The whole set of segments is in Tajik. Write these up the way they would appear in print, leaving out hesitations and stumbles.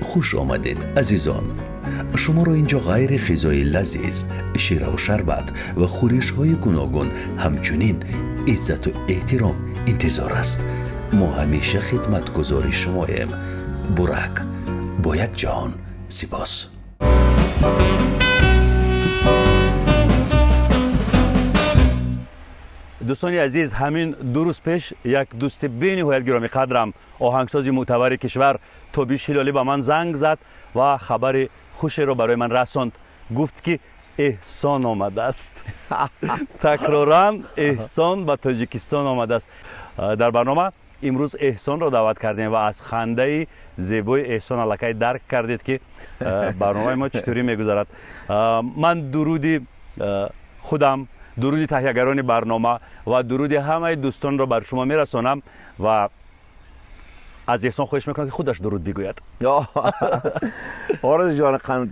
Хуш омадед, азизон! Шуморо ин ҷо ғайри ғизои лазиз, шираву шарбат ва хӯришҳои гуногун, ҳамчунин иззату эҳтиром интизор аст. Мо ҳамеша хидматгузори шумоем. Бурак, бо як ҷаҳон сипос. Дӯстони азиз, ҳамин 2 рӯз пеш як дӯсти бениҳоят гиромиқадрам, оҳангсози мӯътабари кишвар, Тобиш Ҳилолӣ, ба ман занг зад ва хабари хушеро барои ман расонд. Гуфт, ки Эҳсон омадааст. Такроран Эҳсон ба Тоҷикистон омадааст. Дар барнома имрӯз Эҳсонро даъват кардем ва аз хандаи зебои Эҳсон аллакай дарк кардед, ки барномаи мо чӣ таврӣ мегузарад. Ман дуруди худам, дуруди таҳиягарони барнома ва дуруди ҳамаи дӯстонро бар шумо мерасонам ва аз Эҳсон хоҳиш мекунам, ки худаш дуруд бигӯяд. Ораз ҷон қанд,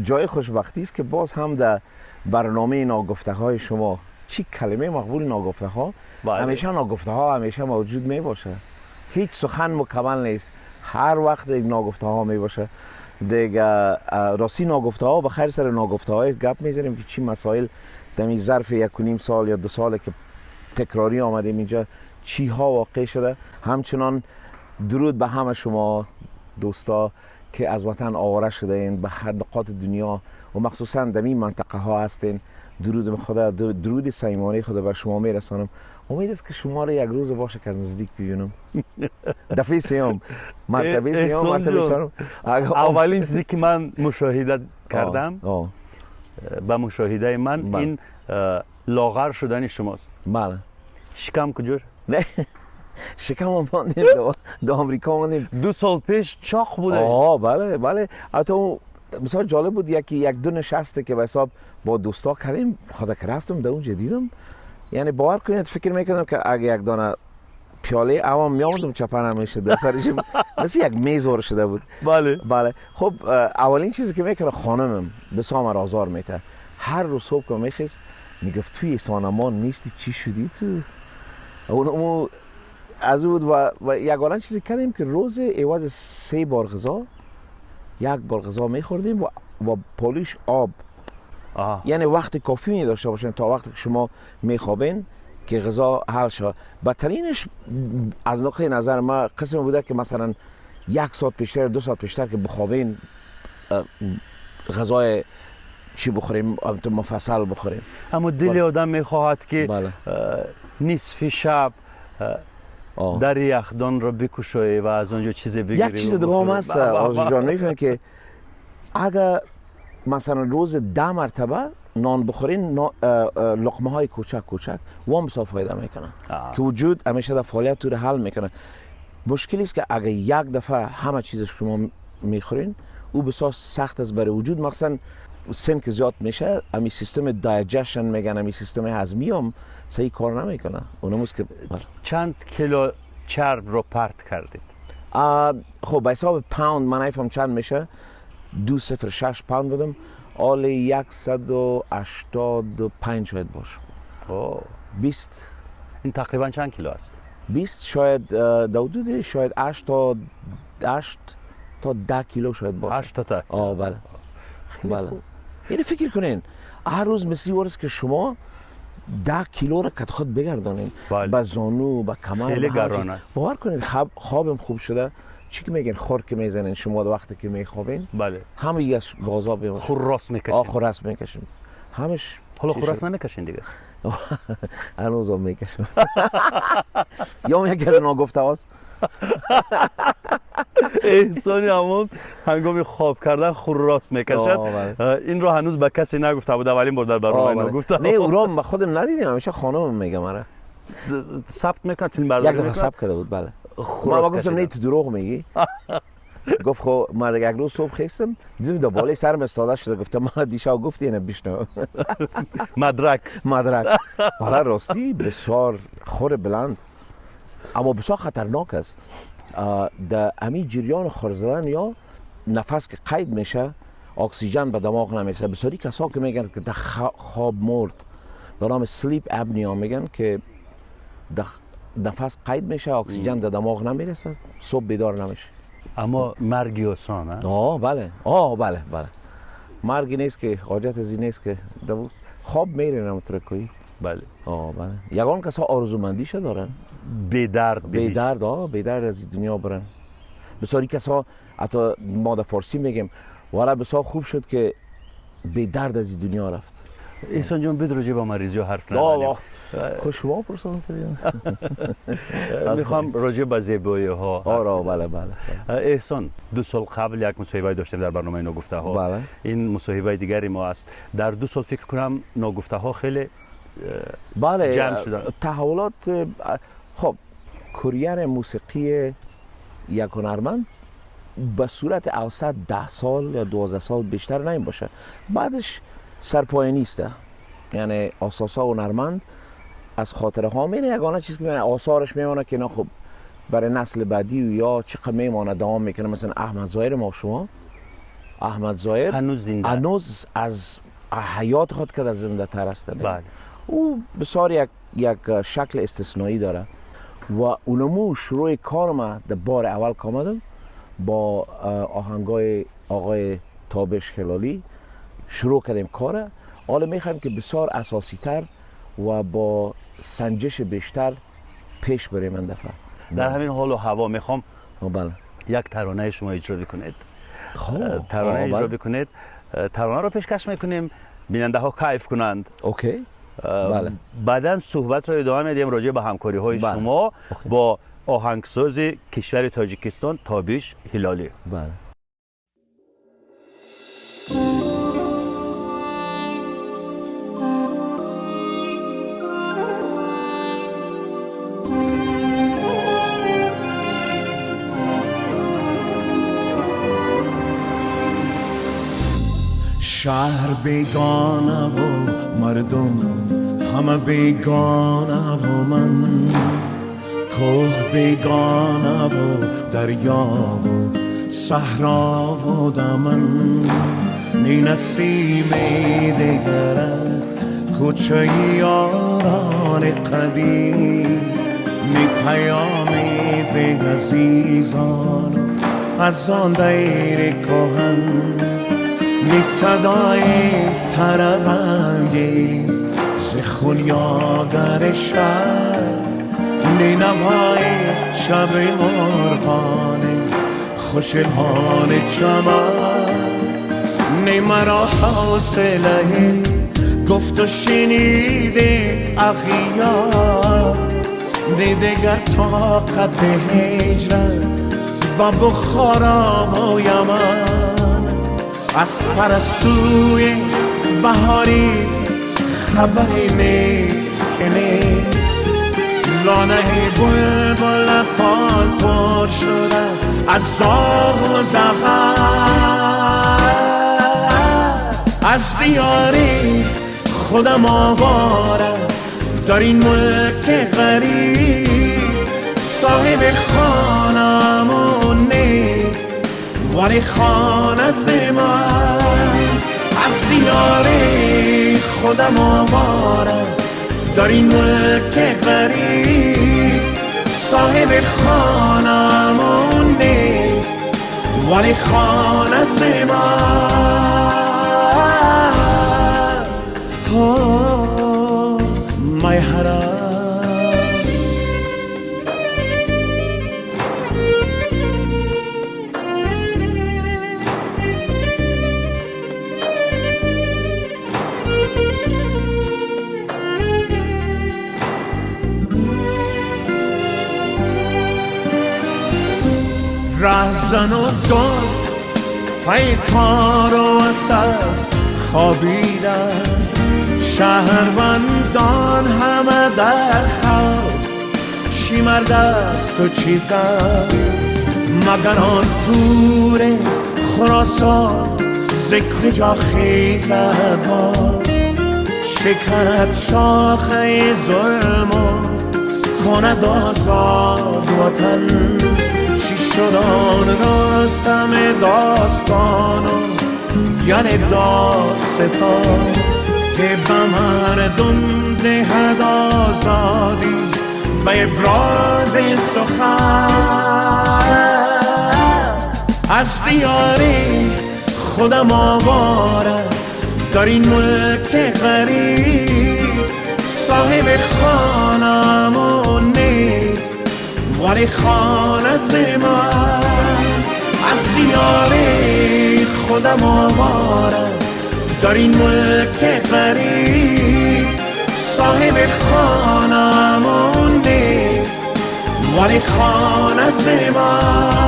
ҷои хушбахтӣ аст, ки боз ҳам дар барномаи ногуфтаҳои шумо. Чӣ калимаи мақбули, ногуфтаҳо. Ҳамеша ногуфтаҳо ҳамеша мавҷуд мебошад. Ҳеҷ сухан мукаммал нест, ҳар вақт як ногуфтаҳо мебошад. Дига рости ногуфтаҳо, ба хайр, сари ногуфтаҳои гап мезанем, ки чӣ масоил дар ин зарфи 1.5 сол ё 2 соле ки такрорӣ омадем инҷа, чиҳо воқеъ шуда. Ҳамчунон дуруд ба ҳама шумо дӯсто, ки аз ватан овора шудаен, ба ҳар нуқоти дунё ва махсусан дар ин минтақаҳо ҳастен. Дуруд худа, дуруди самимонаи худа бар шумо мерасонам. Умед аст, ки шуморо як рӯз боша, ки аз наздик бибинам. Дафъаи сеюм, мартабаи сеюм, мартабаи чорум. Аввалин чизе, ки ман мушоҳида кардам, ба мушоҳидаи ман, ин лоғар шудани шумост. Бале. Шикам куҷо? Не, шикам мондем, до Амрико мондем. 2 сол пеш чоқ буда. Бале, ҳатто бисёр ҷолиб буд, яки як ду нишасте, ки ба ҳисоб бо дӯсто кардем, худа ки рафтам, дар онҷа дидам, яъне бовар кунед, фикр мекардам, ки агар як дона пиёлаи авам меомадам, чапа намешуд дар сариш, мисли як мез вор шуда буд. Бале, хуб, аввалин чизе ки мекард, хонумам бисёр маро озор метад. Ҳар рӯз субҳ ки мехест, мегуфт: «Туи Эҳсонамон нести, чӣ шудӣ ту?» Ӯ аз ӯ буд. Ва ягона чизе кардем, ки рӯз эвази се бор ғизо як бор ғизо мехӯрдем ва полиш об. Яъне вақти кофӣ медошта бошед то вақте ки шумо мехобен, ки ғизо ҳал шавад. Бадтаринаш аз нуқтаи назар ма қисме буда, ки масалан як соат пештар, 2 соат пештар ки бихобен, ғизои чӣ бихӯрем, муфассал бихӯрем. Аммо дили одам мехоҳад, ки нисфи шаб дари яхдонро бикушоӣ ва аз он ҷо чизе бигирӣ. Як чиз дига ҳам ҳаст, Орзуҷон, мефаҳмед, ки агар масалан рӯз 10 мартаба нон бихӯрین, луқмаҳои кӯчак кӯчак вом бисёр фоида мекунад, ки вуҷуд ҳамеша дар фаъолият туро ҳал мекунад. Мушкил аст, ки агар як дафъа ҳама чизаш шумо мехӯрин, ӯ бисёр сахт аст барои вуҷуд. Махсусан сен ки зиёд мешавад, ҳами системи digestion меган, ҳами системи ҳазмиам саҳӣ кор намекунад. Онамуст ки Чанд кило чарбро парт кардед? Хуб, ба ҳисоби паунд ман нафаҳмам чанд меша. 206 паунд будам, ҳоли 185 шояд бошам. 20. Ин тақрибан чанд кило аст? 20 шояд, дар ҳудуди шояд 8 то 10 кило шояд бошад. 8 то 10. Бале, яъне фикр кунен, ҳар рӯз мисли ворст, ки шумо 10 килоро кат худ бигардонед, ба зону, ба камар. Хеле гарон аст. Бовар кунед, хобам хуб шуда. Чӣ ки мегӯян, хор ки мезанен шумо вақте ки мехобен, ҳама аз ғозо хуррос мекашед. Хуррас мекашем ҳамаш. Ҳоло хуррас намекашен дигар? Ҳанӯзам мекашам. Ё яке аз ногуфтаҳост. Эҳсони ҳамон ҳангоми хоб кардан хуррос мекашад. Инро ҳанӯз ба касе нагуфта буд, аввалин бор дар барномаи ногуфта. Не, уро ба худам надидем, ҳамеша хонумам мега мара. Сабт мекунад, филмбардорӣ? Як дафъа сабт карда буд, бале. Ман гуфтам: «Не, ту дурӯғ мегӣ». Гуфт: «Хо». Ман як рӯз субҳ хестам, дидам дар болои сарам истода шуда. Гуфтам: «Мана, дишав гуфти, ина бишнав». Мадрак. Мадрак. Ҳола ростӣ бисёр хури баланд, аммо бисёр хатарнок аст. Дар ҳамин ҷирёни хур задан ё нафас ки қайд меша, оксиҷен ба дамоғ намерасад. Бисёри касо ки мегӯянд, ки дар хоб мурд, ба номи sleep apnea мегӯянд, ки нафас қайд меша, оксиҷен дар дамоғ намерасад, субҳ бедор намеша. Аммо марги осон. آه بله، آه بله بله، مرگی نیست که حاجت از این نیست که خواب میرین همونطور. بله. آه بله، یگان کسا آرزومندیشو دارن، بی درد، بی درد، آه بی درد از دنیا برن. بسیاری کسا حتی ما در فارسی میگیم والا بسیار خوب شد که بی درد از دنیا رفت. احسان جان، بد راجع به مریضی حرف نزنیم. خوش شما پرسان کردین. میخوام راجع به زیبایی ها. آره بله بله. احسان، 2 سال قبل یک مصاحبه داشتیم در برنامه ناگفته ها. بله. این مصاحبه دیگری ما است. در 2 سال فکر کنم ناگفته ها خیلی بله جمع شدن. تحولات. خب، career موسیقی یک هنرمند به صورت اوسط 10 سال یا 12 سال بیشتر نمی باشه، بعدش سرپایه نیست. یعنی اساسا هنرمند از خاطره ها میره. یگانه چیز که آثارش میمونه که نه، خب برای نسل بعدی یا چقدر میمانه، دوام میکنه. مثلا احمد ظاهر ما، شما احمد ظاهر هنوز زنده، هنوز از حیات خود که زنده تر است. بله. او بسیار یک شکل استثنایی داره و اونمو شروع کار ما در بار اول که آمدم با آهنگای آقای تابش هلالی شروع کردیم کار. حالا میخوایم که بسیار اساسی تر و با سنجش بیشتر پیش بریم این دفعه. در همین حال و هوا میخوام بله یک ترانه شما اجرا بکنید. خب. ترانه اجرا بکنید. ترانه رو پیشکش میکنیم، بیننده ها کیف کنند. okay، بله. بعدا صحبت رو ادامه میدیم راجع به همکاری های شما با آهنگساز کشور تاجیکستان، تابش هلالی. بله. شهر بیگانه و مردم همه بیگانه و من، کوه بیگانه و دریا و صحرا و دمن. نی نسیم دگر از کوچه یاران قدیم، نی پیامی ز عزیزان از آن دیر کهن، نی صدای طرب انگیز ز خونیاگر شهر، نی نوای شب مرغان خوش الحان چمن. نی مرا حوصله گفت و شنید اغیار، نی دگر طاقت هجرت با بخارا و یمن. از پرستوی بهاری خبری نیست که نیست، لانه بلبل پال پر شده از زاغ و زغن. از دیاری خودم آواره در این ملک غریب، صاحب خانمون نیست ولی خانه از من. از دیاری خودم آواره در این ملک غریب، صاحب خانمون نیست ولی خانه از من. میهنم. رهزن و دزد، پیکار و عساس خوابیدن، شهروندان همه در خوف، چی مرد است و چی زن. مگر آن پور خراسان ز کجا خیزد باز، شکند شاخه ظلم و کند آزاد وطن. چی شد آن رستم داستان و یل دادستان که به مردم دهد آزادی به ابراز سخن؟ از دیار خودم آواره در این ملک غریب، صاحب خانمون نیست ولی خانه ز من. از دیار خودم آواره در این ملک غریب، صاحب خانمون نیست ولی خانه ز من.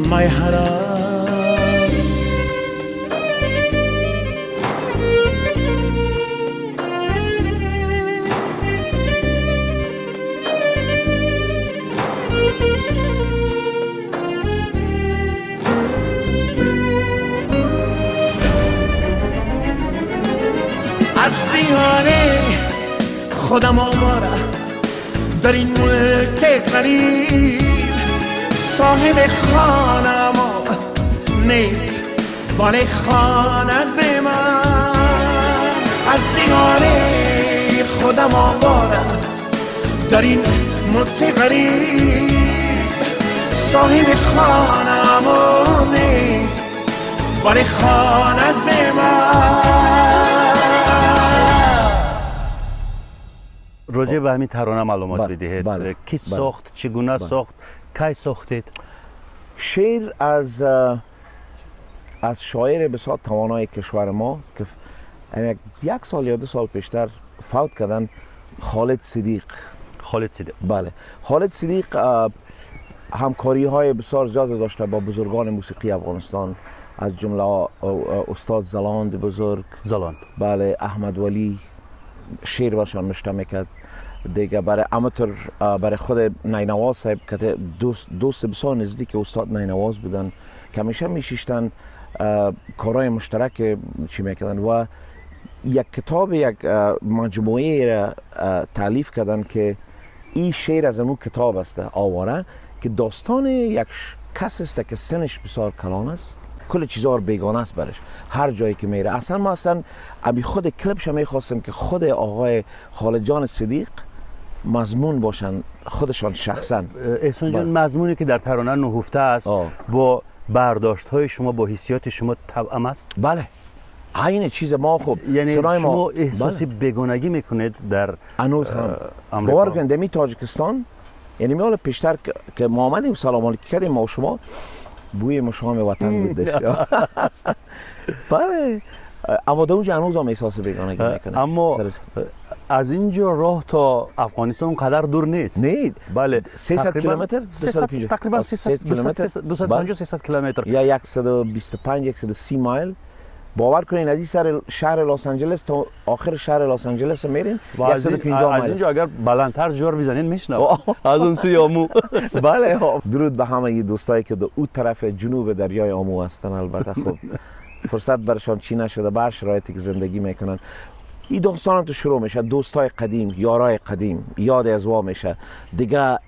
میهنم. از دیار خودم آواره در این ملک غریب، صاحب خانم نیست ولی خانه ز من. از دیار خودم آواره در این ملک غریب، صاحب خانم نیست ولی خانه ز من. راجع به همین ترانه معلومات بدهید. کی ساخت، چگونه ساخت، کی ساختید؟ شعر از شاعر بسیار توانای کشور ما که یک سال یا 2 سال پیشتر فوت کردن، خالد صدیق. خالد صدیق، بله. خالد صدیق همکاری های بسیار زیاد داشته با بزرگان موسیقی افغانستان، از جمله استاد زلاند بزرگ، زلاند، بله، احمد ولی شعر برشان نشته میکرد دیگه. برای امتر برای خود نینواز صاحب که دوست بسیار نزدیک استاد نینواز بودن که همیشه میشیشتن کارهای مشترک چی میکردن و یک کتاب، یک مجموعه را تالیف کردن که این شعر از امو کتاب است، آواره، که داستان یک کس است که سنش بسیار کلان است، کل چیزا رو بیگانه است برش، هر جایی که میره. اصلا ما اصلا ابی خود کلیپش میخواستم که خود آقای خالد جان صدیق مضمون باشن، خودشان شخصا. احسان جان، مضمونی که در ترانه نهفته است با برداشت های شما، با حسیات شما توأم است؟ بله، عین چیز ما. خب یعنی شما احساس بیگانگی میکنید در هنوز هم باور کنید دمی تاجیکستان، یعنی می حالا پیشتر که ما آمدیم سلام علیک کردیم ما و شما، بوی مشام وطن بودش. بله، اما در اونجا هنوز هم احساس بیگانگی میکنه. اما از اینجا راه تا افغانستان اونقدر دور نیست. نه، بله، 300 کیلومتر، تقریبا 250 300 کیلومتر یا 125 130 مایل. باور کنین از این سر شهر لس آنجلس تا آخر شهر لس آنجلس میرین 150 مایل. از اینجا اگر بلندتر جور بزنین میشنوه از اون سوی آمو. بله، درود به همه دوستایی که در اون طرف جنوب دریای آمو هستن. البته خب فرصت برشان چی نشده، بر شرایطی که زندگی میکنن. این داستان هم تو شروع میشه، دوستای قدیم، یارای قدیم یاد از وا میشه دیگه.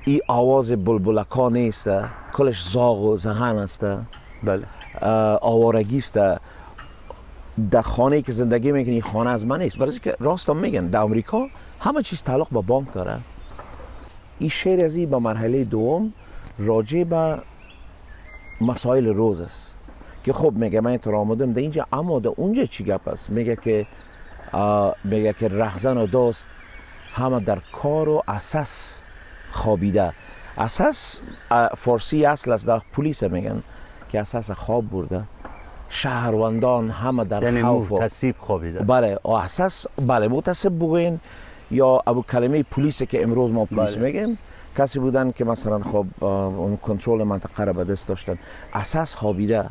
این آواز بلبلکا نیست، کلش زاغ و زغن است. بله، آوارگی است. در خانه که زندگی میکنی خانه از من نیست. برای اینکه راست هم میگن در امریکا همه چیز تعلق به بانک داره. این شعر از این به مرحله دوم راجع به مسائل روز است که خب میگه من تو آمدم در اینجا، اما در اونجا چی گپ است؟ میگه که رهزن و دوست همه در کار و اساس خوابیده. اساس فارسی اصل است، در پلیس میگن که اساس خواب برده. شهروندان همه در یعنی خوف، محتسب خوابیده. بله، اساس، بله، محتسب بگوین یا ابو کلمه پلیس که امروز ما پلیس بله. میگیم، کسی بودن که مثلا خب اون کنترل منطقه را به دست داشتن. اساس خوابیده،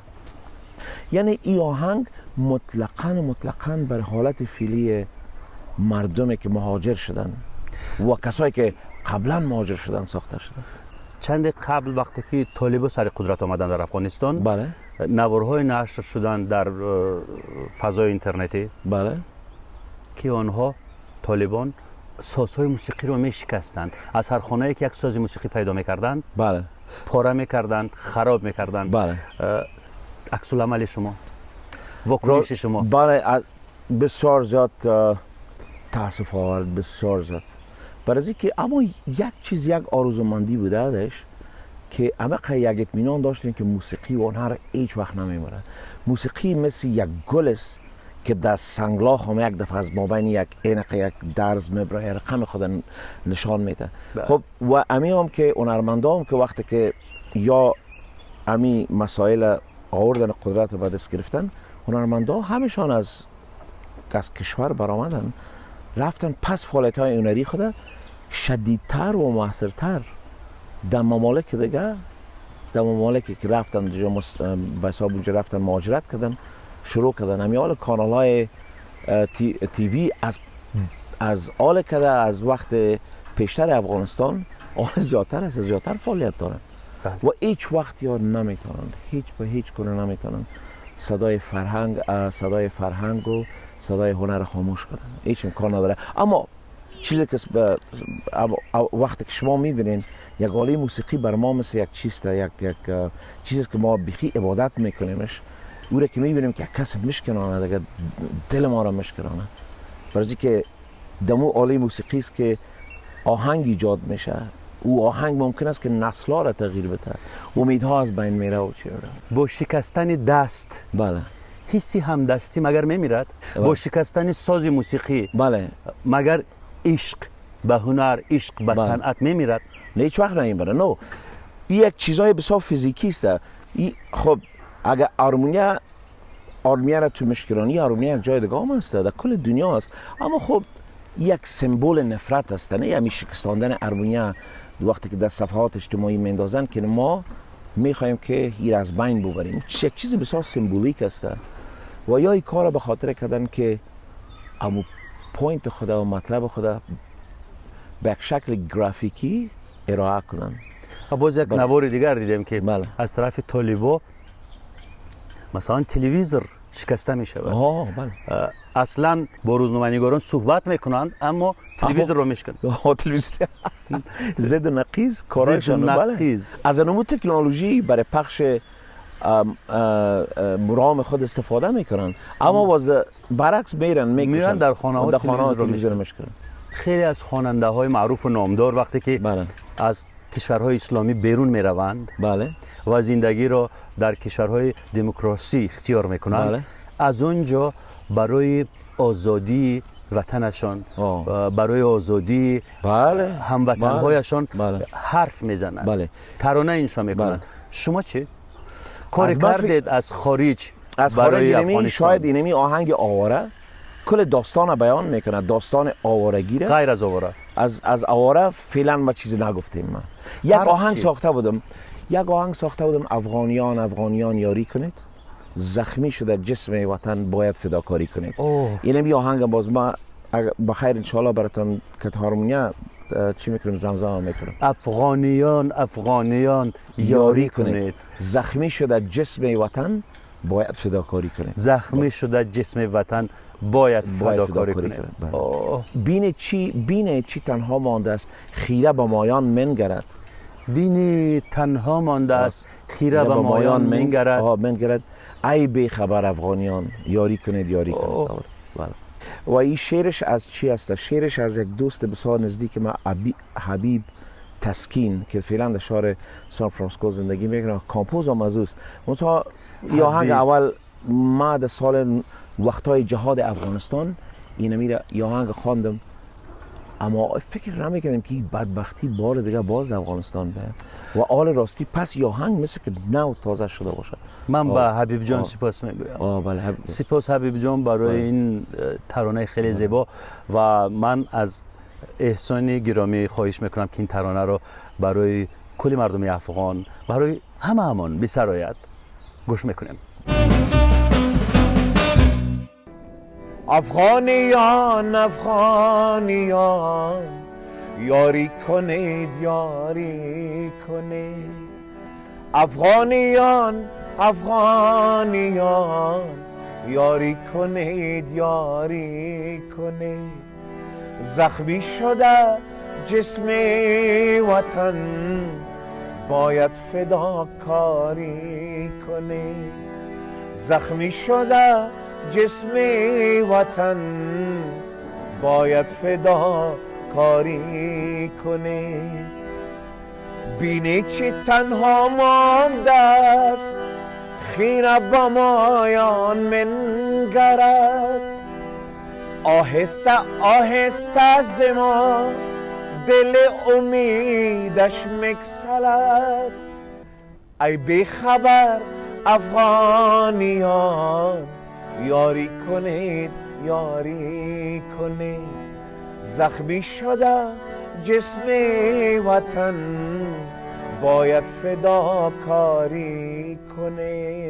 یعنی این آهنگ مطلقاً بر حالت فعلی مردمی که مهاجر شدن و کسایی که قبلا مهاجر شدن ساخته شده. چند قبل وقتی که طالبان سر قدرت آمدن در افغانستان، بله، نوارهای نشر شدن در فضای اینترنتی، بله، که آنها طالبان سازهای موسیقی رو میشکستند. از هر خانه‌ای که یک ساز موسیقی پیدا میکردند، بله، پاره میکردند، خراب میکردند. بله. عکس العمل شما، واکنش شما؟ بله، بسیار زیاد تاسف آورد، بسیار زیاد. برای که اما یک چیز، یک آرزومندی بوده که همه یک اطمینان داشتیم که موسیقی و هنر هیچ وقت نمیمره. موسیقی مثل یک گل است که در سنگلاخ هم یک دفعه از مابین یک اینقه یک درز میبره، رقم خود نشان میده. خب و امی هم که هنرمندا هم که وقتی که یا امی مسائل آوردن قدرت رو به دست گرفتن، هنرمندا همشان از کشور برآمدن رفتن، پس فعالیت های هنری خود شدیدتر و موثرتر در ممالک دیگه، در ممالکی که رفتن دیگه به حساب اونجا رفتن مهاجرت کردن شروع کردن. همین حال کانال های TV از آل کرده از وقت پیشتر افغانستان آل زیادتر است، زیادتر فعالیت دارن و هیچ وقت یا نمیتونن، هیچ به هیچ کنه نمیتونن صدای فرهنگ، صدای فرهنگ و صدای هنر خاموش کنن، هیچ امکان نداره. اما چیزی که وقتی که شما میبینین یک آله موسیقی بر ما مثل یک چیز، یک چیزی که ما بیخی عبادت میکنیمش، او را که میبینیم که کسی مشکنانه دیگه دل ما را مشکنانه، برای که دمو آله موسیقی است که آهنگ ایجاد میشه، او آهنگ ممکن است که نسل‌ها را تغییر بده، امیدها از بین میره و چی. با شکستن دست، بله، حسی همدستی مگر میمیرد؟ با شکستن ساز موسیقی، بله، مگر عشق به هنر، عشق به صنعت میمیرد؟ نه، هیچ وقت نمیبره. نه، این یک چیزای بسیار فیزیکی است. خب اگر آرمونیا را تو مشکرانی، آرمونیا یک جای دیگه هم است، در کل دنیا است، اما خب یک سمبل نفرت است. نه، یعنی شکستاندن آرمونیا وقتی که در صفحات اجتماعی میندازن که ما میخوایم که این از بین ببریم، یک چیز بسیار symbolic است و یا این کار به خاطر کردن که امو point خدا و مطلب خدا به یک شکل گرافیکی ارائه کنن. باز یک نوار دیگر دیدیم که بله، از طرف طالبا مثلا تلویزیون شکسته می شود. بله. اصلا با روزنامه‌نگاران صحبت میکنند اما تلویزیون رو میشکنند. تلویزیون زد و نقیض کارایشان. بله. از اونمو تکنولوژی برای پخش مرام خود استفاده میکنن، اما باز برعکس میرن میکشن در خانه ها تلویزیون میشکنن. خیلی از خواننده های معروف و نامدار وقتی که بله، از کشورهای اسلامی بیرون میروند، بله، و زندگی را در کشورهای دموکراسی اختیار میکنند، بله، از اونجا برای آزادی وطنشان، برای آزادی بله، هموطنهایشان بله، حرف میزنند، بله، ترانه انشا میکنند. بله. شما چه کار کردید از خارج؟ از خارج اینمی شاید اینمی آهنگ آواره کل داستان بیان میکنه، داستان آوارگی را. غیر از آواره، از آواره فعلا ما چیزی نگفتیم. من یک آهنگ ساخته بودم، یک آهنگ ساخته بودم، افغانیان افغانیان یاری کنید، زخمی شده جسم وطن باید فداکاری کنید. اینم یه آهنگ باز ما بخیر انشالله براتون که هارمونیا چی میکنیم، زمزمه میکنم. افغانیان افغانیان یاری کنید، زخمی شده جسم وطن باید فداکاری کنید، زخمی شده جسم وطن باید فداکاری کنید. بینه چی، بینه چی تنها مانده است، خیره به مایان منگرد. بینی تنها مانده است، خیره به مایان منگرد. منگرد. ای بی خبر افغانیان یاری کنید، یاری کنید. بله. و این شعرش از چی است؟ شعرش از یک دوست بسیار نزدیک ما، حبیب تسکین، که فعلا در شهر سان فرانسیسکو زندگی میکنه، compose هم از اوست. منتها این آهنگ اول ما در سال وقتای جهاد افغانستان اینمی را آهنگ خواندم، اما فکر نمیکردم که بدبختی بار دیگه باز در افغانستان به و آل راستی پس یا آهنگ مثل که نو تازه شده باشه. من به حبیب جان سپاس میگویم. بله، سپاس حبیب جان برای این ترانه خیلی زیبا و من از احسان گرامی خواهش میکنم که این ترانه رو برای کل مردم افغان، برای همه همان بسرایت. گوش میکنیم. افغانیان افغانیان یاری کنید، یاری کنید. افغانیان افغانیان یاری کنید، یاری کنید. زخمی شده جسم وطن باید فداکاری کنید، زخمی شده جسم وطن باید فداکاری کاری کنه. بینی چی تنها مانده است، خیره با مایان منگرد. آهسته آهسته ز ما دل امیدش مکسلد. ای بی خبر افغانیان، یاری کنید یاری کنید. زخمی شده جسم وطن، باید فداکاری کنه.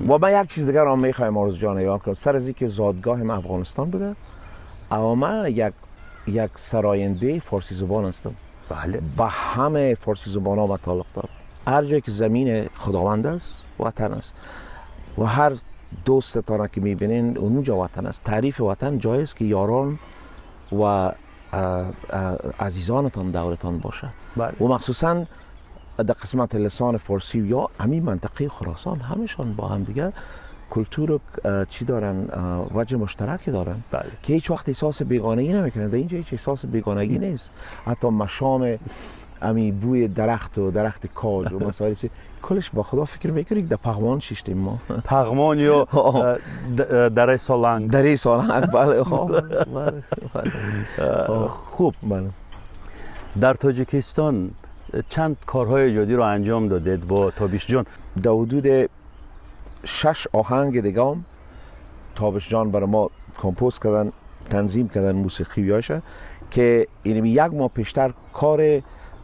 و من یک چیز دیگر هم میخوایم آرزو جان یاد کنم. سر از اینکه زادگاه من افغانستان بوده، اما من یک سراینده فارسی زبان هستم. بله. با همه فارسی زبان ها تعلق دارم. هر جایی که زمین خداوند است وطن است، و هر دوستتان که میبینین اونجا وطن است. تعریف وطن جایی است که یاران و عزیزانتان دورتان باشه. بله. و مخصوصا در قسمت لسان فارسی یا همین منطقه خراسان همشان با هم دیگه کلتور و چی دارن، وجه مشترکی دارن. بله. که هیچ وقت احساس بیگانگی نمیکنن. در اینجا هیچ احساس بیگانگی نیست. حتی مشام امی بوی درخت و درخت کاج و مسائل چی کلش با خدا فکر میکنی که در پغمان شیشتیم ما. پغمان یا دره سالنگ. دره سالنگ، بله. خوب. بله. در تاجیکستان چند کارهای ایجادی رو انجام دادید با تابش جان؟ در حدود 6 آهنگ دیگه هم تابش جان برای ما compose کردن، تنظیم کردن موسیقی هایش، که یعنی یک ماه پیشتر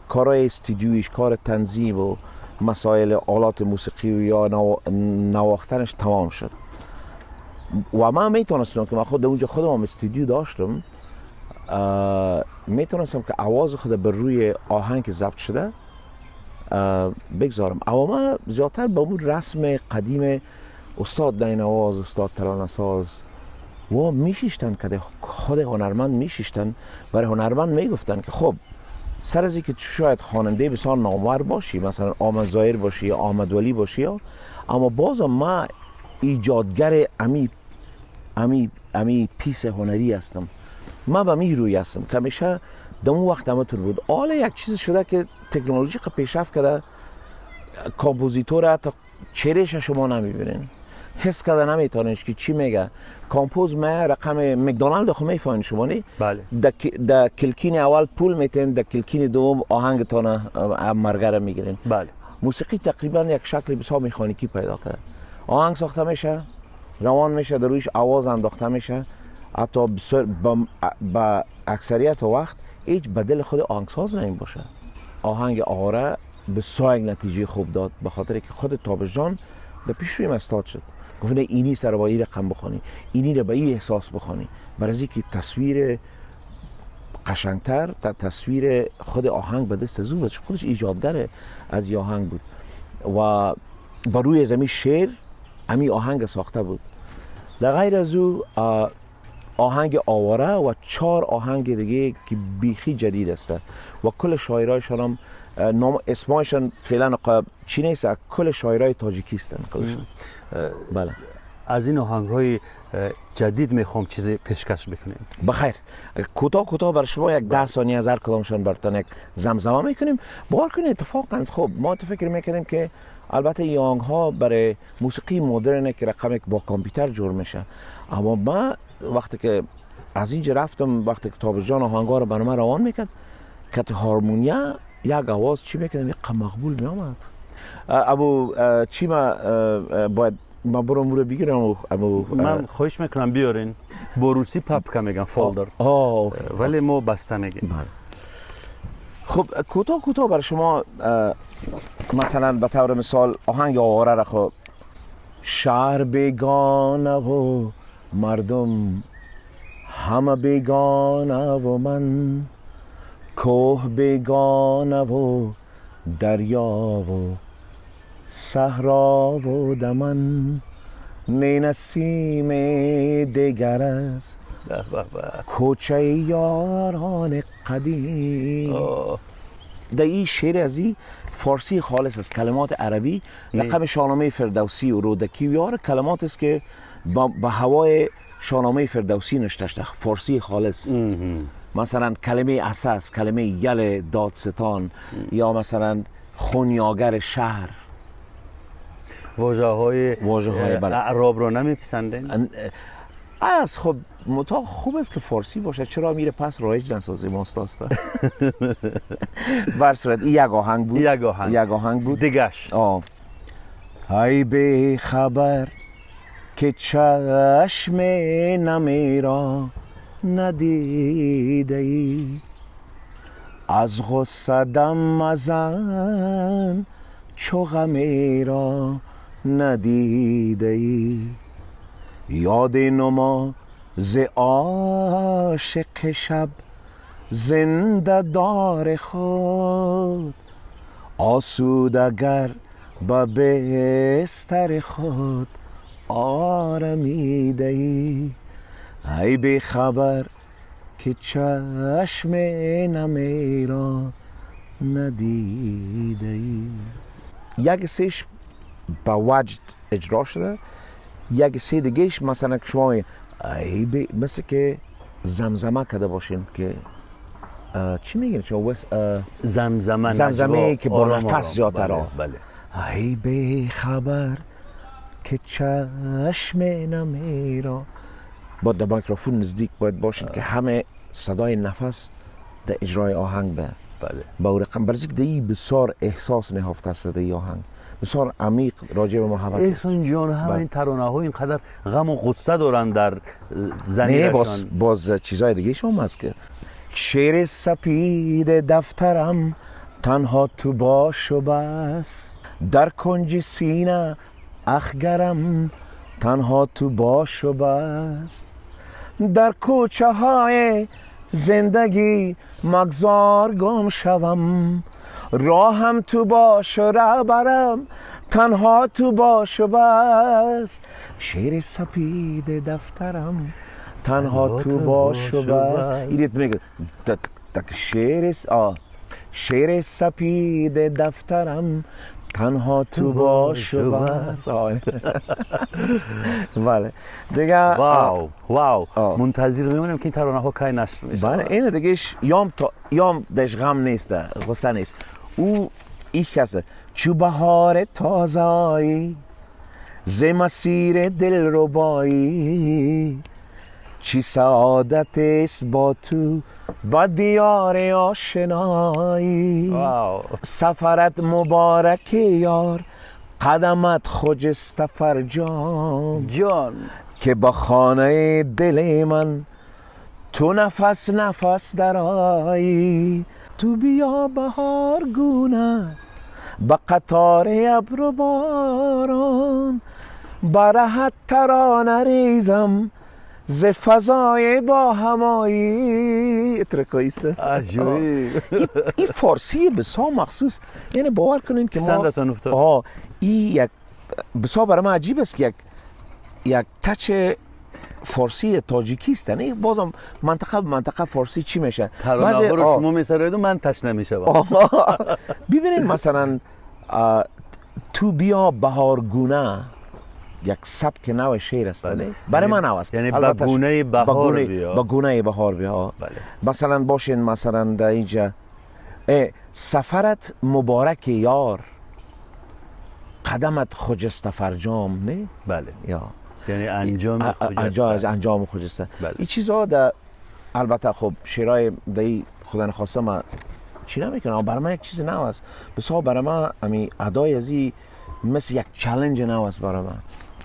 کارهای استودیویش، کار تنظیم و مسائل آلات موسیقی و یا نواختنش تمام شد. و من میتونستم که من خود اونجا خودم هم استودیو داشتم، میتونستم که آواز خود بر روی آهنگ ضبط شده بگذارم. اما من زیادتر به اون رسم قدیم استاد دینواز، استاد ترانه‌ساز و میشیشتن که خود هنرمند میشیشتن، برای هنرمند میگفتن که خب سر از اینکه شاید خواننده بسیار نامور باشی، مثلا آمد ظاهر باشی یا آمد ولی باشی، اما بازم ما ایجادگر امی امی امی پیس هنری هستم، من به می روی هستم که همیشه در اون وقت همتون بود. حالا یک چیز شده که تکنولوژی که پیشرفت کرده، compositor حتی چهرهش شما نمیبینین، حس کرده نمیتونش که چی میگه. compose ما رقم مکدونالد خو میفهمین شما نی؟ بله. در کلکین اول پول میتین، در کلکین دوم آهنگتان مرگره میگیرین. بله. موسیقی تقریبا یک شکل بسیار مکانیکی پیدا کرده. آهنگ ساخته میشه، روان میشه، در رویش آواز انداخته میشه. حتی بسیار با اکثریت وقت هیچ بدل خود آهنگساز نمی باشه. آهنگ آره بسیار یک نتیجه خوب داد، به خاطر که خود تابش جان در پیش رویم استاد شد. گفت نه اینی سر با این رقم بخوانی، اینی رو به این احساس بخوانی، برای اینکه تصویر قشنگتر تا تصویر خود آهنگ به دست زو بود، خودش ایجادگر از این آهنگ بود و با روی زمین شعر امی آهنگ ساخته بود. در غیر از او آهنگ آواره و 4 آهنگ دیگه که بیخی جدید است و کل شاعرایشان هم نام اسمایشان فعلا چی نیست، کل شاعرای تاجیکی هستند کلشان. بله. از این آهنگ‌های جدید میخوام چیزی پیشکش بکنیم. بخیر، کوتاه کوتاه بر شما یک 10 ثانیه از هر کدامشان براتون یک زمزمه میکنیم. باور کنید اتفاقا خب ما فکر میکردیم که البته این آهنگ‌ها برای موسیقی مدرنه که رقم با کامپیوتر جور میشه، اما ما وقتی که از اینجا رفتم، وقتی که تابش جان آهنگ‌ها رو برای من روان میکرد، کت هارمونیا یک آواز چی میکردم یک مقبول میآمد. ابو چی ما باید ما برم رو بگیرم. ابو من خواهش میکنم بیارین. با روسی папка میگن، folder، ولی ما بسته میگیم. خب کوتاه کوتاه برای شما مثلا به طور مثال آهنگ آواره را، خب شهر بیگانه و مردم همه بیگانه و من، کوه بیگانه و دریا و صحرا و دمن، نی نسیم دیگر است کوچه یاران قدیم. در این شعر از این فارسی خالص است، کلمات عربی رقم شاهنامه فردوسی و رودکی و یار کلمات است که با هوای شاهنامه فردوسی نشته، فارسی خالص. مثلا کلمه اساس، کلمه یل دادستان، یا مثلا خونیاگر شهر. واژه‌های اعراب رو نمیپسندین؟ از خب متا خوب است که فارسی باشه، چرا میره پس رایج نسازیم آستا. بر صورت این یک آهنگ بود، یک آهنگ بود دیگش. ای بی خبر که چشم نمیرا ندیده ای، از غصه دم مزن چو غمی را ندیده ای، یاد نما ز عاشق شب زنده دار خود، آسوده گر به بستر خود آرمیده ای، ای بی خبر که چشم نمی را ندیده ای. یک سیش با وجد اجرا شده، یک سه دیگهش مثلا که شما ای بی مثل که زمزمه کرده باشین که چی میگین شما؟ زمزمه، زمزمه که با نفس زیادتر. بله. ای بی خبر که چشم نمی را، با در میکروفون نزدیک باید باشین که همه صدای نفس در اجرای آهنگ به. بله. با رقم برای که دی بسیار احساس نهفته است در آهنگ، بسیار عمیق راجع به محبت. احسان جان هم این ترانه ها اینقدر غم و غصه دارن در زنیرشان. نه باز چیزای دیگه شما هست که شعر سپید دفترم تنها تو باش و بس، در کنج سینه اخگرم تنها تو باش و بس، در کوچه های زندگی مگذار گم شوم، راهم تو باش و رهبرم تنها تو باش و بس، شعر سپید دفترم تنها تو باش و بس. ایدیت میگه شعر شعر سپید دفترم تنها تو باش و بس. بله دیگه. واو واو، منتظر میمونیم که این ترانه ها کی نشر میشه. بله این دیگه یام تا یام دش غم نیست، غصه نیست. او این کسه چو بهار تازه آیی ز مسیر دل ربایی، چی سعادت است با تو با دیار آشنایی، سفرت مبارک یار قدمت خجسته فرجام، جان که با خانه دل من تو نفس نفس درایی، تو بیا بهار گونه با قطار ابر و باران، برهت ترانه ریزم ز فضای با همایی. اترکاییسته عجیب. این فارسی بسیار مخصوص، یعنی باور کنین که ما ما این یک بسیار برای من عجیب است که یک تچ فارسی تاجیکی است. نه بازم منطقه به منطقه فارسی چی میشه؟ ترانه رو شما میسرید و من تچ نمیشم. ببینید مثلا تو بیا بهارگونه یک سبک نو شعر است، برای من نو است، یعنی به گونه بهار بیا، به گونه بهار بیا. بله. مثلا باشین مثلا در اینجا سفرت مبارک یار قدمت خجسته فرجام، نه؟ بله. یا یعنی انجام خجسته، انجام خجسته. بله. این چیزها در البته خب شعرهای در خدا نخواسته ما چی نمیکنه، برای من یک چیز نو است. بسیار برای من امی ادای از این مثل یک چالش نو است برای من.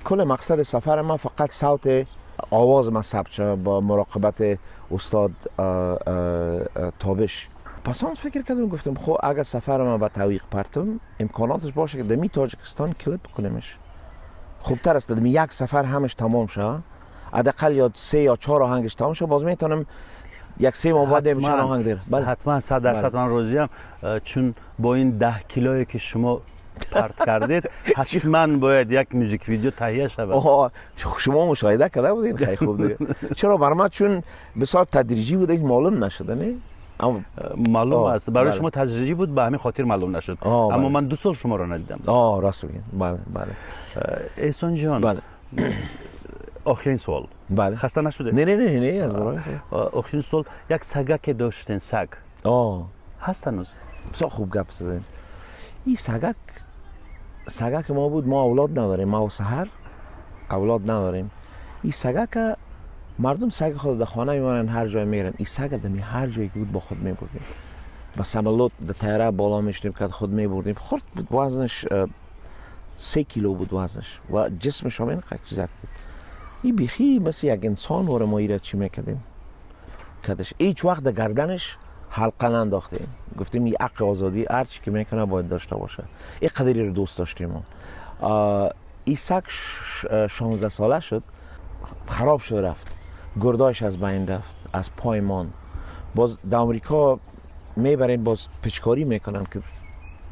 کل مقصد سفر من فقط صوت آواز من ثبت شد با مراقبت استاد تابش. پس آن فکر کردم گفتم خب اگر سفر من به تعویق پرتم امکاناتش باشه که دمی تاجیکستان کلیپ کنیمش خوبتر است. دمی یک سفر همش تمام شه، حداقل یا 3 یا 4 آهنگش تمام شه، باز میتونم یک 3 ماه بعد چند آهنگ دیر. حتما 100% من راضیم، چون با این 10 کیلویی که شما پرت کردید حتما باید یک music video تهیه شود. شما مشاهده کرده بودین خیلی خوب دیگه. چرا برای من چون بسیار تدریجی بود معلوم نشده، نه معلوم است برای شما تدریجی بود به همین خاطر معلوم نشد. اما من 2 سال شما را ندیدم. راست میگین. بله بله. احسان جان، بله. Охирин суол. Бале. Хаста нашудед? Не, не, не, не, аз барои. Охирин суол, як сагаке доштен, саг. Ҳаст ҳанӯз? Бисёр хуб гап задем. Ин сагак, сагаки мо буд, мо авлод надорем, ма Саҳар авлод надорем. Ин сагака мардум саги худ дар хона мемонанд, ҳар ҷой меран. Ин сага дами ҳар ҷое ки буд, бо худ мебурдем. Ба самолёт, дар тайёра боло мешудем, кад худ мебурдем. Хурд буд, вазнаш 3 кило буд вазнаш ва ҷисмаш ҳам инқадр чизак буд. Ин бихӣ мисли як инсон вора мо ира чӣ мекардем кадаш. Ҳеҷ вақт дар гарданаш ҳалқа нандохтем. Гуфтем, ин ҳаққи озодӣ, ҳар чӣ ки мекунад, бояд дошта бошад. Ин қадри дӯст доштем мо. Ин саг 16 сола шуд, хароб шуд, рафт, гурдош аз байн рафт, аз пой монд. Боз дар Амрико мебарем, боз пичкорӣ мекунанд ки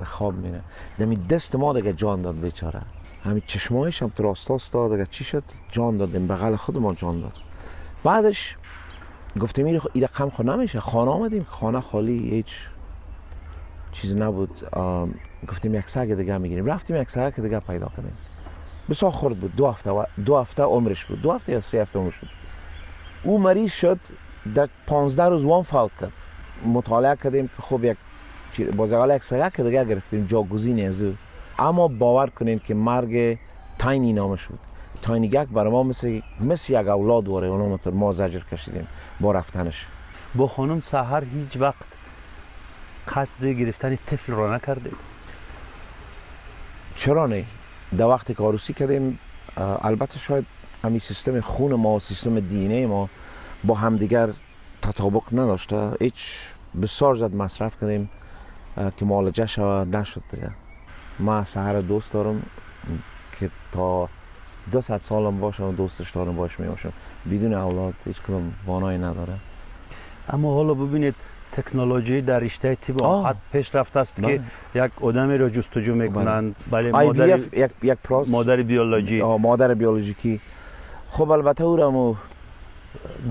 хоб мере. Дами даст мо дига ҷон дод бечора. Ҳамин чашмоиш ҳам то оста дига чӣ шуд, ҷон додем, бағал худмон ҷон дод. Баъдаш гуфтем, ин рақам хо намеша. Хона омадем, хона холӣ, ҳеҷ чиз набуд. Гуфтем, як саг дига мегирем. Рафтем, як саг дига пайдо кардем. Бисёр хурд буд, 2 ҳафта, 2 ҳафта умраш буд, 2 ҳафта ё 3 ҳафта умраш буд. Ӯ мариз шуд, дар 15 рӯз вон фавт кард. Мутолиа кардем ки хуб, як боз аввал як сагаки дига гирифтем, ҷогузини аз ӯ. Аммо бовар кунед ки марг Тайни номаш буд, Тайнигак, барои мо мисли як авлод воре оно мо заҷр кашидем бо рафтанаш. Бо хонум Саҳар ҳеҷ вақт қасди гирифтани тифлро накардед? Чаро не? Дар вақте ки арӯсӣ кардем, албатта шояд ҳамин системи хун мо, системи DNA мо бо ҳамдигар татобиқ надошта. Ҳеҷ бисёр зад масраф кардем ки муолиҷа шавад, нашуд дига. Ман Саҳара дӯст дорам ки то 200 солам бошам дӯсташ дорам, бош мебошам. Бидуни авлод ҳеҷ кадом маъное надорад. Аммо ҳоло бубинед, технология дар риштаи тиб он қад пеш рафтааст ки як одамеро ҷустуҷӯ мекунанд, бале, модари биологӣ. Модари биологикӣ. Хуб, албатта ӯро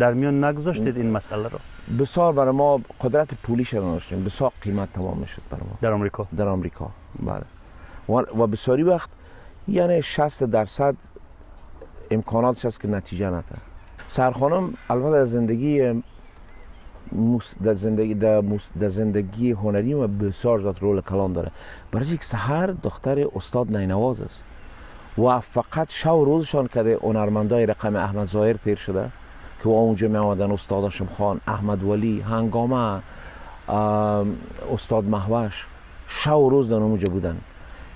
дар миён нагузоштед ин масъаларо? Бисёр барои мо қудрати пулиша надоштем, бисёр қимат тамом мешуд барои мо. Дар Амрико? Дар Амрико, бале. Ва бисёри вақт, яъне 60% имконотш аст ки натиҷа нада. Саҳар хонум албатта дар зиндагии ҳунарӣ ма бисёр зиёд роли калон дорад, барои ки Саҳар духтари устод Найнавоз аст ва фақат шав рӯзшон каде ҳунармандои рақами Аҳмад Зоҳир тер шуда ки онҷо меомадан, устод Ҳошимхон, Аҳмад Валӣ, Ҳангома, устод Маҳваш шав рӯз дар онҷо буданд.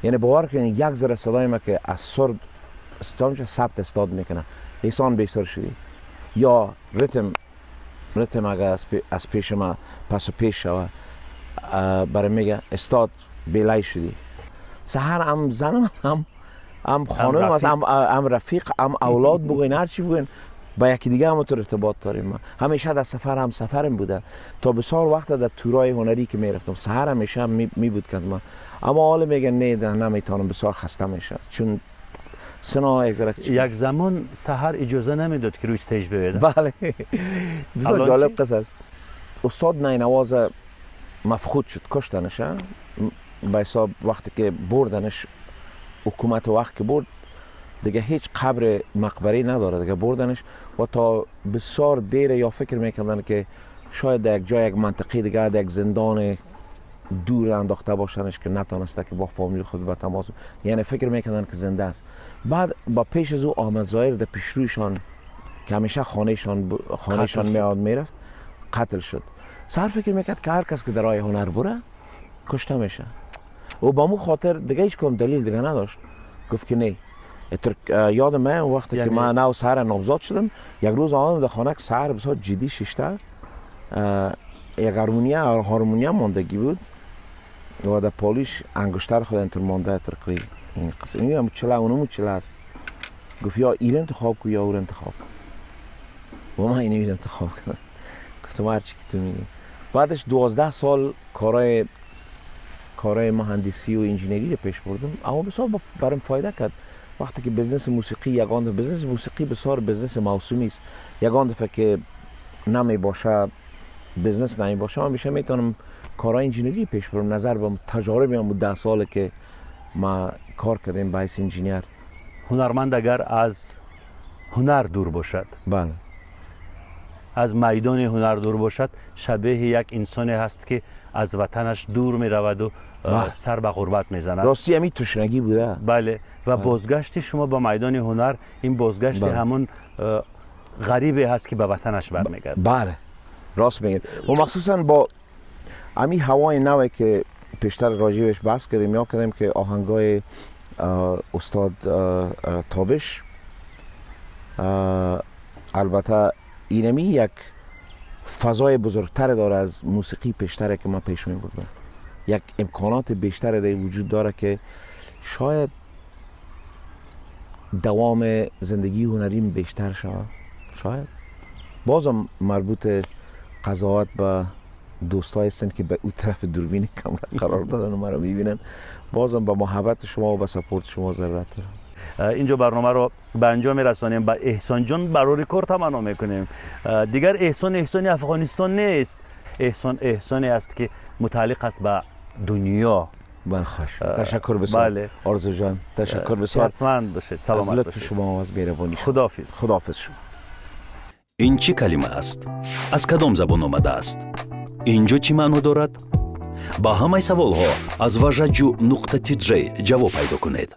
Яъне бовар кунед, як зара садои ма ки аз сурд сабт استاد میکنه, احسان بیسر شدی, یا ریتم اگر از پیش ما پس و پیش شوه, برای میگه استاد بیلای شدی. سحر هم زنم هم خانم است, هم رفیق, هم اولاد بگوین, هر چی بگوین، با یکی دیگه هم تو ارتباط داریم. ما همیشه در سفر هم سفرم بوده. تا بسیار وقت در تورای هنری که میرفتم، سحر همیشه می بود که ما. اما حالا میگن نه، نمیتونم، بسیار خسته میشه، چون سنا یک ذره. یک زمان سحر اجازه نمیداد که روی stage بیاید. بله، بسیار جالب قصه است. استاد نینواز مفقود شد، کشتنش به حساب. وقتی که بردنش، حکومت وقت که برد، دیگه هیچ قبر مقبره نداره، دیگه بردنش و تا بسیار دیر یا فکر میکردن که شاید در یک جای، یک منطقه دیگه، در یک زندان دور انداخته باشنش که نتانسته که با فامیل خود به تماس، یعنی فکر میکردن که زنده است. بعد با پیش از او احمد ظاهر در پیشرویشان که همیشه خانهشان میاد میرفت، قتل شد. سحر فکر میکرد که هر کس که در راه هنر بره کشته میشه و با مو خاطر دیگه هیچ کدام دلیل دیگه نداشت. گفت که نه. یاد من وقتی که من نو سحر نامزاد شدم، یک روز آمدم در خانه که سحر بسیار جدی ششته، یک هارمونیا ماندگی بود و در پالیش انگشتر خود انتر مانده ترکی این قسم، این هم چله، اونمو چله است. گفت یا این انتخاب کو یا اون انتخاب کو و من اینو انتخاب کردم. گفتم هر چی که تو میگی. بعدش 12 سال کارای مهندسی و انجینری رو پیش بردم، اما بسیار برام فایده کرد. وقتی که business موسیقی یگان business موسیقی بسیار business موسمی است، یگان دفعه که نمی باشه، business نمی باشه، من بیشه میتونم کارهای انجینری پیش برم، نظر به تجارب هم 10 سال که ما کار کردیم به حیث انجینیر. ҳунарманд агар аз Ҳунар дур бошад, аз майдони ҳунар дур бошад, шабеҳи як инсоне ҳаст, ки аз ватанаш дур мераваду сар ба ғурбат мезанад. Рости, ҳамин тушнагӣ буда. Бале, ва бозгашти шумо ба майдони ҳунар ин бозгашти ҳамун ғарибе ҳаст, ки ба ватанаш бармегардад. Бале, рост мегӯед. Ва махсусан бо ҳамин ҳавои наве, ки пештар роҷибаш баҳс кардем ё кардем, ки оҳангои устод Тобиш, албатта, инами як фазои бузургтаре дора аз мусиқии пештаре, ки ман пеш мебурдам. Як имконот бештаре дар вуҷуд дора, ки шояд давом зиндагии ҳунарим бештар шавад. Шояд бозам марбут қазоват ба дӯстҳое ҳастанд, ки ба ӯ тарафи дурбини камера қарор додан ва маро мебинанд. Бозам ба муҳаббати шумо ва ба support шумо зарурат дорам. Инҷо барномаро ба анҷом мерасонем. Ба Эҳсонҷон барори кор таманно мекунем. Дигар Эҳсон эҳсони Афғонистон нест, Эҳсон эҳсоне аст, ки мутааллиқ аст ба дунё. Ман хош, ташаккур бисёр. Орзуҷон, ташаккур бисёр. Сиҳатманд бошед, аз саломат лутфи бошед. Шумо, аз меҳрабонӣ. Худоҳофиз. Худоҳофиз шумо. Ин чӣ калима аст? Аз кадом забон омадааст? Ин ҷо чӣ маъно дорад? Ба ҳамаи саволҳо аз важаҷу нуқта тиҷ ҷавоб пайдо кунед.